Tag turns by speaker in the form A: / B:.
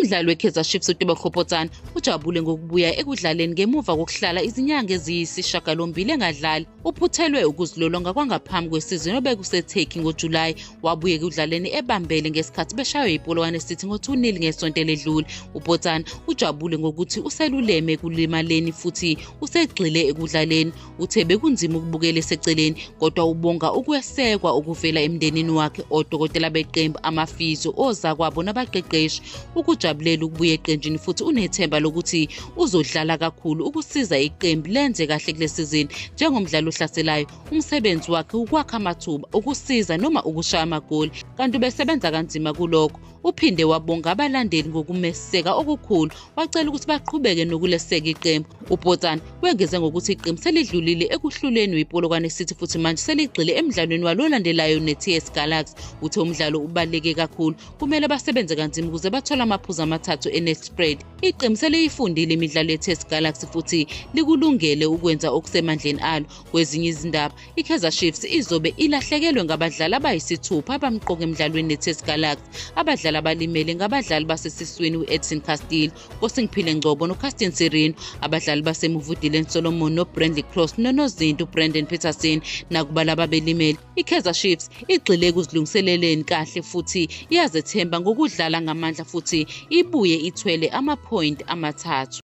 A: Umdlali weKaizer Chiefs uTebogo Potsane ujabule ngokubuya ekudlaleni ngemuva kokuhlala izinyanga eziyisishiyagalombili engadlali. Uphuthelwe ukuzilolonga kwangaphambi kwesizini obekuseTurkey ngoJulayi. Wabuya ekudlaleni ebambele ngesikhathi beshaywa yiPolokwane City ngo-2-0 ngesonto eledlule. UPotsane ujabule ngokuthi useluleme ekulimaleni futhi usegxile ekudlaleni. Uthe bekunzima ukubukela eseceleni kodwa ubonga ukwesekwa okuvela emndenini wakhe, odokotela beqembu, amafizo, ozakwabo nabaqeqeshi. Ukujabulela ukubuya eqenjini futhi unethemba lokuthi uzodlala kakhulu ukusiza iqembu lenze kahle kule sizini. Njengomdlali ohlaselayo, umsebenzi wakhe ukwakha amathuba, ukusiza noma ukushaya amagoli, kanti ubesebenza kanzima kulokho. Uphinde wabonga abalandeli ngokumeseka okukhulu, wacela ukuthi baqhubeke nokuleseka iqembu. UPotsane wengeze ngokuthi iqembu selidlulile ekuhluleni yiPolokwane City futhi manje seligxile emdlalweni walo olandelayo ne-TS Galaxy. Uthe umdlalo ubaluleke kakhulu, kumele basebenze kanzima ukuze bathole amaphuzu amathathu eNelspruit. Iqembu seliyifundile imidlalo ye-TS Galaxy futhi likulungele ukwenza okusemandleni alo. Kwezinye izindaba, iKaizer Chiefs izobe ilahlekelwe ngabadlali abayisithupha abamqoka emdlalweni ne-TS Galaxy. Abadlali abalimele ngabadlali basesiswini u-Edson Castillo, Nkosingiphile Ngcobo noCaston Sirino. Abadlali basemuva uDylan Solomon noBrandley Cross nonozinti uBrandon Petersen. Nakuba laba belimele, iKaizer Chiefs igxile ekuzilungiseleleni kahle futhi iyazethemba ngokudlala ngamandla futhi ibuye ithwele amaphoyinti amathathu.